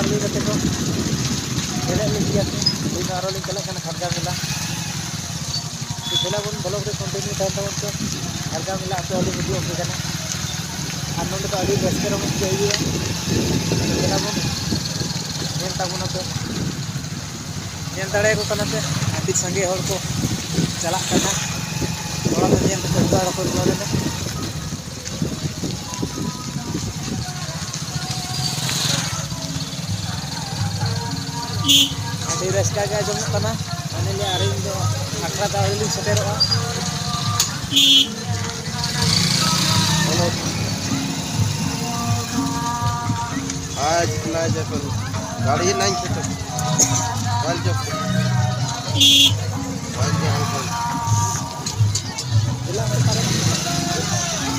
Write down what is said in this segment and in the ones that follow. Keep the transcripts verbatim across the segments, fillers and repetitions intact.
ᱞᱟᱹᱭ ᱠᱟᱛᱮ ᱠᱚ ᱧᱮᱞᱮᱫ ᱞᱤᱧ ᱜᱮᱭᱟ ᱠᱚ᱾ ᱛᱮᱦᱮᱧ ᱫᱚ ᱟᱨᱚ ᱞᱤᱧ ᱪᱟᱞᱟᱜ ᱠᱟᱱᱟ ᱠᱷᱟᱨᱜᱟ ᱢᱮᱞᱟ᱾ ᱛᱚ ᱫᱮᱞᱟ ᱵᱚᱱ vlog ᱨᱮ continue ᱛᱟᱦᱮᱱ ᱛᱟᱵᱚᱱ ᱯᱮ᱾ ᱠᱷᱟᱨᱜᱟ ᱢᱮᱞᱟ ᱟᱯᱮ ᱦᱚᱸᱞᱤᱧ ᱩᱫᱩᱜ ᱟᱯᱮ ᱠᱟᱱᱟ᱾ ᱟᱨ ᱱᱚᱸᱰᱮ ᱫᱚ ᱟᱹᱰᱤ ᱨᱟᱹᱥᱠᱟᱹ ᱨᱚᱢᱚᱡᱽ ᱜᱮ ᱦᱩᱭᱩᱜᱼᱟ᱾ ᱫᱮᱞᱟ ᱵᱚᱱ ᱧᱮᱞ ᱛᱟᱵᱚᱱᱟ ᱯᱮ᱾ ᱧᱮᱞ ᱫᱟᱲᱮᱭᱟᱠᱚ ᱠᱟᱱᱟ ᱯᱮ, ᱟᱹᱰᱤ ᱥᱟᱸᱜᱮ ᱦᱚᱲ ᱠᱚ ᱪᱟᱞᱟᱜ ᱠᱟᱱᱟ᱾ ᱚᱲᱟᱜ ᱠᱚ ᱧᱮᱞ ᱠᱟᱛᱮ ᱚᱲᱟᱜ ᱠᱚ ᱨᱩᱣᱟᱹᱲ ᱮᱱᱟ᱾ ᱟᱹᱰᱤ ᱨᱟᱹᱥᱠᱟᱹ ᱜᱮ ᱟᱸᱡᱚᱢᱚᱜ ᱠᱟᱱᱟ᱾ ᱢᱟᱱᱮ ᱞᱮ ᱟᱨ ᱤᱧ ᱫᱚ ᱟᱠᱷᱲᱟ ᱫᱚ ᱟᱹᱣᱨᱤ ᱞᱤᱧ ᱥᱮᱴᱮᱨᱚᱜᱼᱟ᱾ आज इतना जखन गाड़ी नहीं थे तो कल जब कल जब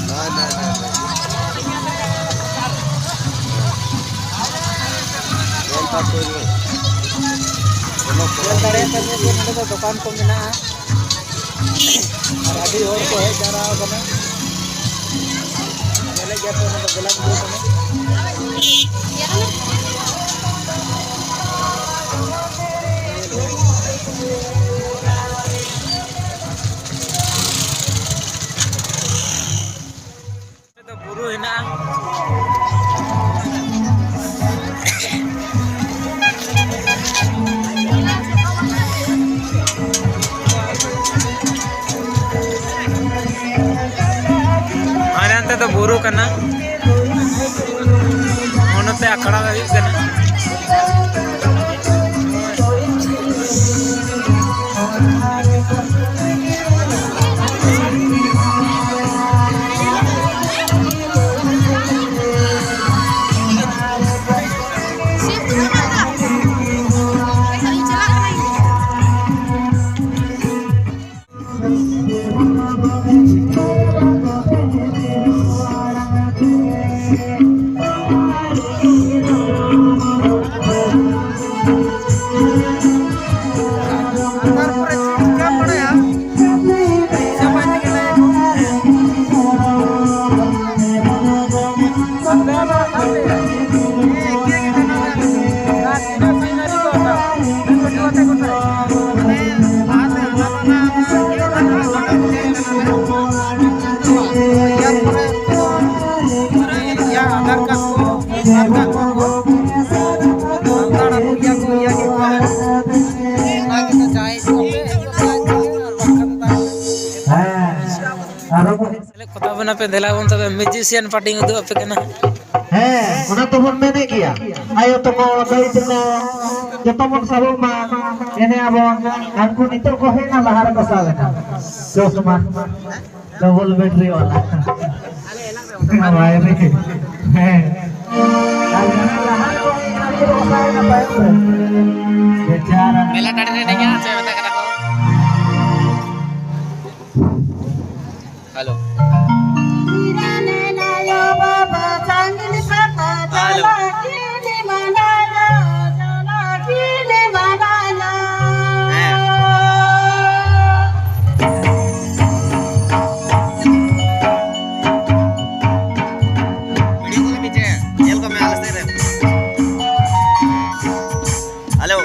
ना ना ना ना। ᱧᱮᱞ ᱫᱟᱲᱮᱭᱟᱜ ᱠᱟᱱ ᱜᱮᱭᱟ ᱯᱮ, ᱱᱚᱰᱮ ᱫᱚ ᱫᱚᱠᱟᱱ ᱠᱚ ᱢᱮᱱᱟᱜᱼᱟ᱾ ᱟᱨ ᱟᱹᱰᱤ ᱦᱚᱲ ᱠᱚ ᱦᱮᱡ ᱡᱟᱣᱨᱟ ᱟᱠᱟᱱᱟ᱾ ᱧᱮᱞᱮᱫ ᱜᱮᱭᱟ ᱯᱮ, ᱚᱱᱟ ᱫᱚ ᱜᱳᱞᱟᱯ ᱵᱩᱨᱩ ᱠᱟᱱᱟ᱾ ᱫᱚ ᱵᱩᱨᱩ ᱦᱮᱱᱟᱜᱼᱟ᱾ ᱦᱟᱱᱮ ᱦᱟᱱᱛᱮ ᱫᱚ ᱵᱩᱨᱩ ᱠᱟᱱᱟ᱾ ᱚᱱᱟᱛᱮ ᱟᱠᱷᱲᱟ ᱫᱚ ᱦᱩᱭᱩᱜ ᱠᱟᱱᱟ᱾ ᱟᱯᱮ ᱫᱮᱞᱟ ᱵᱚᱱ ᱛᱚᱵᱮ ᱢᱤᱭᱩᱡᱤᱥᱤᱭᱟᱱ ᱯᱟᱨᱴᱤᱧ ᱩᱫᱩᱜ ᱟᱯᱮ ᱠᱟᱱᱟ᱾ ᱦᱮᱸ, ᱚᱱᱟ ᱛᱚᱵᱚᱱ ᱢᱮᱱᱮᱫ ᱜᱮᱭᱟ᱾ ᱟᱭᱳ ᱛᱟᱠᱚ, ᱫᱟᱹᱭ ᱛᱟᱠᱚ, ᱡᱚᱛᱚ ᱵᱚᱱ ᱥᱟᱵᱚᱜ ᱢᱟ, ᱮᱱᱮᱡ ᱟᱵᱚᱱ᱾ ᱦᱟᱱᱠᱩ ᱱᱤᱛᱚᱜ ᱠᱚ ᱦᱮᱡ ᱮᱱᱟ, ᱞᱟᱦᱟ ᱨᱮᱠᱚ ᱥᱟᱵ ᱮᱱᱟ᱾ ᱪᱚᱥᱢᱟ, ᱰᱚᱵᱚᱞ ᱵᱮᱴᱨᱤ ᱵᱟᱞᱟ᱾ ᱵᱟᱭ ᱨᱮ᱾ ᱦᱮᱸ᱾ ᱟᱨ ᱡᱟᱦᱟᱸᱭ ᱞᱟᱦᱟ ᱨᱮᱠᱚ ᱦᱮᱡ ᱮᱱᱟ, ᱩᱱᱠᱩ ᱫᱚᱠᱚ ᱥᱟᱵ ᱮᱱᱟ ᱛᱟᱭᱚᱢ ᱨᱮ᱾ ᱵᱮᱪᱟᱨᱟ᱾ ᱢᱮᱞᱟ ᱴᱟᱺᱰᱤ ᱨᱮ ᱮᱱᱮᱡᱟ, ᱪᱮᱫ ᱢᱮᱛᱟ ᱠᱟᱱᱟ ᱠᱚ? ᱦᱮᱞᱳ᱾ ᱦᱮᱞᱳ᱾ ᱦᱮᱸ᱾ ᱵᱷᱤᱰᱤᱭᱳ ᱠᱚᱞ ᱯᱤᱪᱷᱮ ᱧᱮᱞ ᱠᱚ ᱢᱮ ᱟᱞᱮ ᱥᱮᱫ ᱨᱮ᱾ ᱦᱮᱞᱳ᱾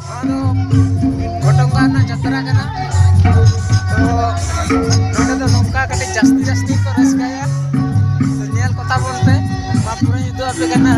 ᱱᱚᱣᱟ ᱫᱚ ᱜᱚᱴᱚᱝᱜᱟ ᱨᱮᱱᱟᱜ ᱡᱟᱛᱨᱟ ᱠᱟᱱᱟ᱾ ᱛᱚ ᱱᱚᱰᱮ ᱫᱚ ᱱᱚᱝᱠᱟ ᱠᱟᱹᱴᱤᱡ ᱡᱟᱹᱥᱛᱤ ᱡᱟᱹᱥᱛᱤ ᱠᱚ ᱨᱟᱹᱥᱠᱟᱹᱭᱟ᱾ ᱛᱚ ᱧᱮᱞ ᱠᱚ ᱛᱟᱵᱚᱱ ᱯᱮ, ᱢᱟ ᱯᱩᱨᱟᱹᱧ ᱩᱫᱩᱜ ᱟᱯᱮ ᱠᱟᱱᱟ᱾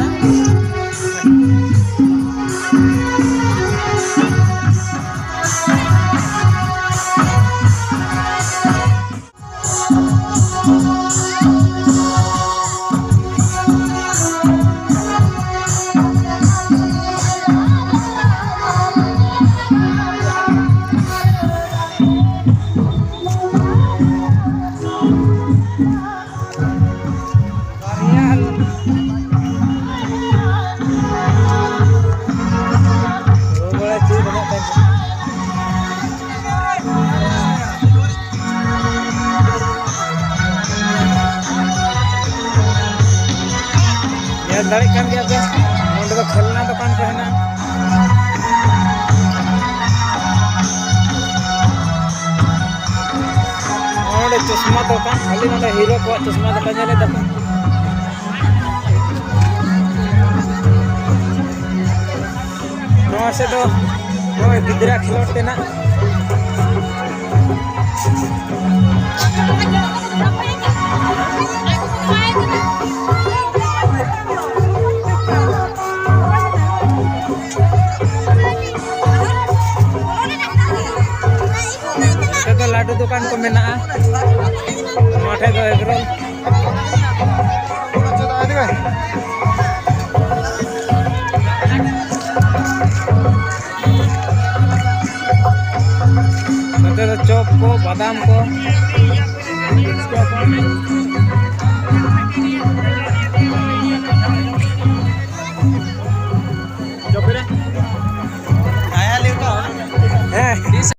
ᱧᱮᱞ ᱫᱟᱲᱮᱭᱟᱜ ᱠᱟᱱ ᱜᱮᱭᱟ ᱯᱮ, ᱱᱚᱸᱰᱮ ᱫᱚ ᱠᱷᱮᱞᱱᱟ ᱫᱚᱠᱟᱱ ᱠᱚ ᱦᱮᱱᱟᱜᱼᱟ᱾ ᱱᱚᱸᱰᱮ ᱪᱚᱥᱢᱟ ᱫᱚᱠᱟᱱ, ᱠᱷᱟᱹᱞᱤ ᱱᱚᱸᱰᱮ ᱦᱤᱨᱳ ᱠᱚᱣᱟᱜ ᱪᱚᱥᱢᱟ ᱫᱚᱠᱟᱱ ᱧᱮᱞᱮᱫ ᱛᱟᱠᱚ᱾ ᱱᱚᱣᱟ ᱥᱮᱫ ᱫᱚ ᱱᱚᱜᱼᱚᱭ ᱜᱤᱫᱽᱨᱟᱹ ᱠᱷᱮᱞᱳᱰ ᱛᱮᱱᱟᱜ᱾ ᱱᱚᱛᱮ ᱫᱚ ᱞᱟᱹᱰᱩ ᱫᱚᱠᱟᱱ ᱠᱚ ᱢᱮᱱᱟᱜᱼᱟ᱾ ᱱᱚᱣᱟ ᱴᱷᱮᱡ ᱫᱚ ᱮᱜᱽᱨᱳᱞ᱾ ᱱᱚᱛᱮ ᱫᱚ ᱪᱚᱯ ᱠᱚ, ᱵᱟᱫᱟᱢ ᱠᱚ, ᱯᱷᱩᱪᱠᱟ ᱠᱚ᱾